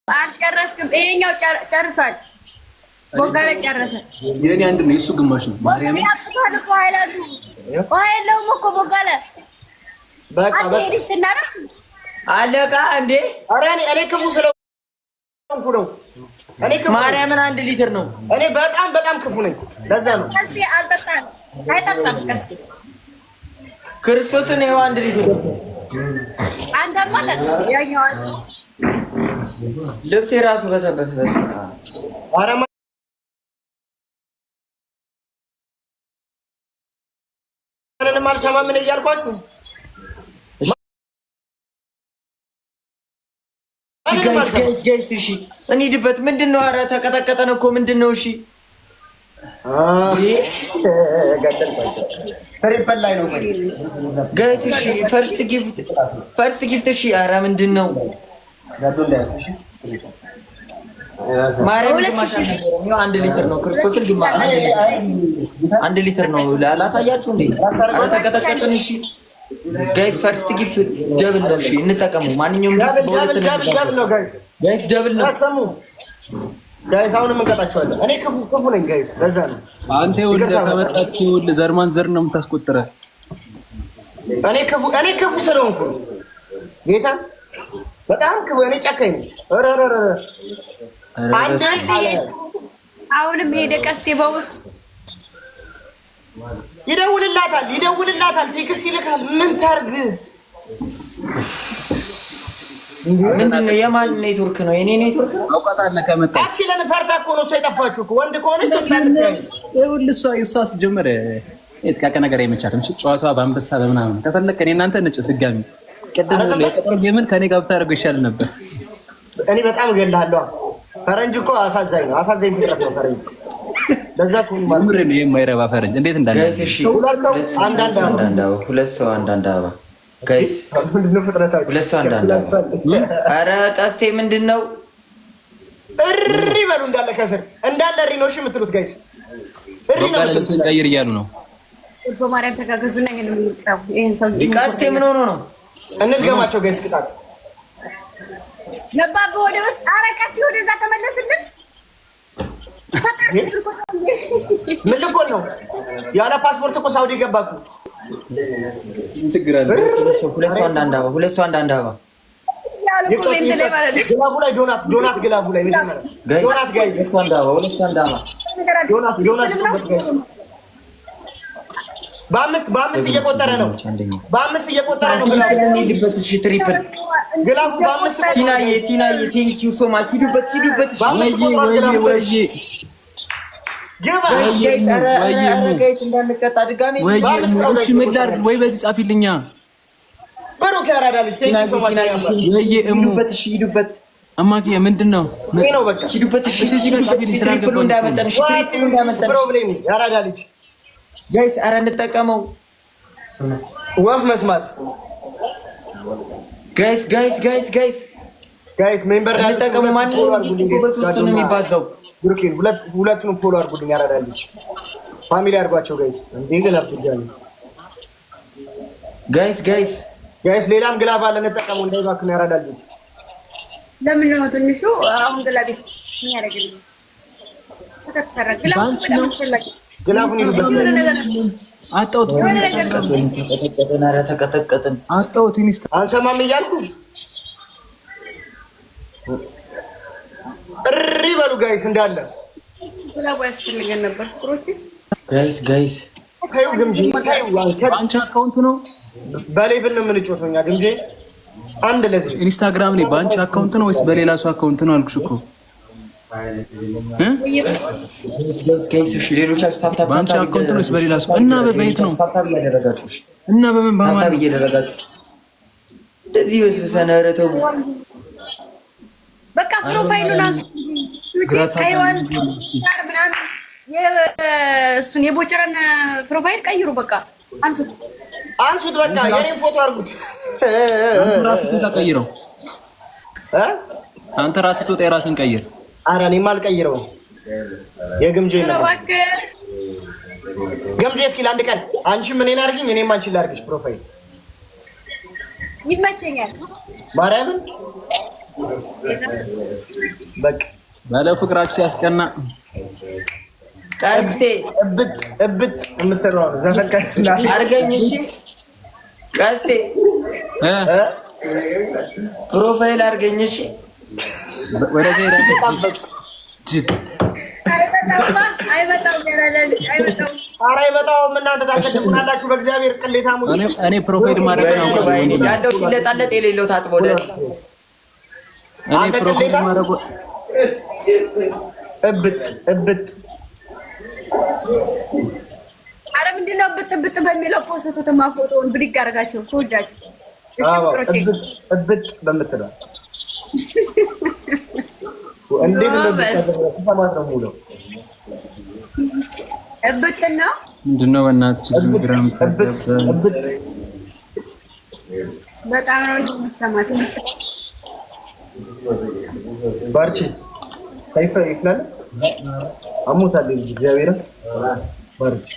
አልጨረስክም። ይሄኛው ጨርሷል። ቦጋለ ጨረሰ። የኔ አንድ ነው፣ የሱ ግማሽ ነው። ማርያም እኮ ሀይላንዱ ውሃ የለውም እኮ ቦጋለ። በቃ አለቃ እንዴ! ኧረ እኔ ክፉ ስለሆንኩ ነው። እኔ ክፉ ማርያምን 1 ሊትር ነው። እኔ በጣም በጣም ክፉ ነኝ። ለዛ ነው አልጠጣም፣ አይጠጣም። ቀስቴ ክርስቶስን ይኸው 1 ሊትር። አንተማ ጠጣ። ያኛው ልብሴ ራሱ በሰበሰ። ኧረ ማንንም አልሰማም ምን እያልኳችሁ Guys, guys, guys፣ እሺ እንሂድበት። ምንድን ነው? ኧረ ተቀጠቀጠን እኮ ምንድን ነው? እሺ Triple ላይ ነው Guys። እሺ first gift፣ first gift። እሺ ኧረ ምንድን ነው? ማርያም ግማሽ አልነበረም። ይኸው 1 ሊትር ነው። ክርስቶስን ግማሽ 1 ሊትር ነው። ላሳያችሁ እንዴ? ኧረ ተቀጠቀጥን። እሺ guys, first gift double ነው። እሺ እንጠቀሙ። ማንኛውም gift በሁለት ነው guys፣ double ነው Guys። አሁንም እንቀጣቸዋለን። እኔ ክፉ ክፉ ነኝ guys፣ ለዛ ነው። አንተ ይኸውልህ ከመጣች ይኸውልህ ዘርማን ዘር ነው የምታስቆጥረ። እኔ ክፉ ስለሆንኩ ጌታ በጣም ክፉ፣ እኔ ጨካኝ ነኝ። ኧረ ኧረ ኧረ አንድ አሁንም ሄደ ቀስቴ በውስጥ ይደውልላታል፣ ይደውልላታል፣ text ይልካል። ምን ታርግ? ምንድን ነው? የማን ኔትወርክ ነው? የኔ ኔትወርክ ነው። አውቃታለሁ ከመጣች አክሲለን ፈርታ እኮ ነው እሷ የጠፋችሁ እኮ። ወንድ ከሆነች ትምጣለች። ይኸውልህ እሷ ስትጀምር የተቃቀ ነገር አይመቻትም። እሺ ጨዋታዋ በአንበሳ በምናምን ከፈለክ እኔ እናንተ እንጫወት ድጋሚ። ቅድም የቀጠሮ game ን ከኔ ጋር ብታደርገው ይሻል ነበር። እኔ በጣም እገልሃለሁ። ፈረንጅ እኮ አሳዛኝ ነው። አሳዛኝ ፍጥረት ነው ፈረንጅ። ለዛ እኮ ነው ማለት ምር ነው የማይረባ ፈረንጅ እንዴት እንዳለ Guys እሺ፣ ሁለት ሰው አንዳንድ አበባ። አንዳንድ አበባ፣ ሁለት ሰው አንዳንድ አበባ guys፣ ምንድን ነው ፍጥረታችሁ? ሁለት ሰው አንዳንድ አበባ። ኧረ ቀስቴ ምንድን ነው? እሪ በሉ እንዳለ ከስር እንዳለ እሪ ነው። እሺ የምትሉት guys እሪ ነው ቦጋለ የምትሉት። ልብስን ቀይር እያሉ ነው። በማርያም ተጋገዙና ይሄን የምንጥራው ይሄን ሰው ቀስቴ ምን ሆኖ ነው? እንድገማቸው guys ቅጣት ገባብህ ወደ ውስጥ። አረ ቀስቴ ወደዛ ተመለስልን። ምን ልኮን ነው? ያለ ፓስፖርት እኮ ሳውዲ ገባ እኮ። ምን ችግር አለ? ሁለት ሰው አንዳንድ አበባ፣ ሁለት ሰው አንዳንድ አበባ ያሉ comment ላይ ማለት ነው። Glove ኡ ላይ donut፣ donut glove ኡ ላይ መጀመሪያ Guys፣ ዶናት guys፣ ሁለት ሰው አንድ አበባ፣ ሁለት ሰው አንድ አበባ። Donut፣ donut ስጡበት guys። በአምስት በአምስት እየቆጠረ ነው። በአምስት እየቆጠረ ነው glove ኡ። እንሂድበት። እሺ triple Glove ኡ በአምስት ቲናዬ፣ ቲናዬ thank you so much። ሂዱበት፣ ሂዱበት። እሺ በአምስት ወይዬ ቆጥሯል ወይዬ Glove ኡ guys። ወይዬ ግባ Guys, guys፣ ኧረ ኧረ ኧረ ወይዬ Guys እንዳንቀጣ ድጋሜ። ወይዬ በአምስት ነው እሺ ምን ላድርግ? ወይ በዚህ ጻፊልኛ። ብሩክ ያራዳ ልጅ thank you so much። ወይዬ እሙ ሂዱበት። እሺ ሂዱበት፣ እማኪ ምንድን ነው? ይሄ ነው በቃ። ሂዱበት። እሺ እሺ፣ እዚህ ጋር ጻፊልኝ Triple ኡ ስላልገባኝ እንዳያመልጠን። እሺ triple ኡ እንዳያመልጠን። Problem ያራዳ ልጅ Guys ኧረ እንጠቀመው። ወፍ መስማት Guys, guys, guys, guys Guys member እንጠቀመው። ማንኛውም በሶስት ነው የሚባዛው። ብሩኬን ሁለቱንም follow አድርጉልኝ። ያራዳ ልጅ family አድርጓቸው guys። እንዴ glove ድጋሚ Guys, guys Guys ሌላም glove አለ እንጠቀመው፣ እንዳይባክን ያራዳ ልጅ። ለምን ነው ትንሹ አሁን glove የሚያደርግልኝ? ከተሰራ glove በጣም አስፈላጊ Glove ኡን ይሉበት። የሆነ ነገር አጣሁት የሆነ ነገር ተቀጠቀጥን። ኧረ ተቀጠቀጥን። አጣሁት ኢንስታ አንሰማም እያልኩ እሪ በሉ guys እንዳለ Glove ኡ ያስፈልገን ነበር ፍቅሮች። Guys, guys ተይው ግምጄ ተይው። በአንቺ account ነው በ level ነው የምንጮተው እኛ ግምጄ 1-0 ኢንስታግራም ላይ በአንቺ account ነው ወይስ በሌላ ሰው account ነው አልኩሽ እኮ እ? Guys, guys, guys እሺ ሌሎቻችሁ tap tap በአንቺ account ነው ወይስ በሌላ ሰው? እና በየት ነው? Tap tap እያደረጋችሁ እሺ፣ እና በምን በማን Tap tap እያደረጋችሁ እንደዚህ በስብሰን ኧረ ተው። በቃ profile ኡን አንሱ ከይዋን ጋር ምናምን የእሱን የቦጭረን profile ቀይሩ። በቃ አንሱት። አንሱት። በቃ የኔን ፎቶ አድርጉት። አንተ ራስህ ትውጣ ቀይረው። እ አንተ ራስህ ትውጣ የራስህን ቀይር። ኧረ እኔማ አልቀይረውም። የግምጄ ነው እባክህ ግምጄ። እስኪ ለአንድ ቀን አንቺም እኔን አድርጊኝ እኔም አንቺን ላድርግሽ profile ይመቸኛል። ማርያምን በቃ ባለ ፍቅራችሁ ሲያስቀና ቀስቴ እብጥ እብጥ የምትለው ዘፈን አድርገኝ። እሺ ቀስቴ profile አድርገኝ። እሺ ወደዚህ ኧረ አይመጣውም። እናንተ ታሰድቡናላችሁ። በእግዚአብሔር ቅሌታሞች። እኔ profile ማድረግ ነው ያለው ሲለጣለጥ የሌለው ታጥቦ እኔ profile ማድረግ እብጥ እብጥ። ኧረ ምንድን ነው እብጥ እብጥ በሚለው ፖስቱትማ ፎቶውን ብድግ አድርጋችሁ ስወዳችሁ እብጥ በምትለው እንዴት እንደዚህ ነው ሙሉ እብጥ ነው። ምንድን ነው በእናትህ ግራም በጣም ነው እንደምትሰማት ባርቺ ይፍላል አሞታል እንጂ እግዚአብሔርን ባርቺ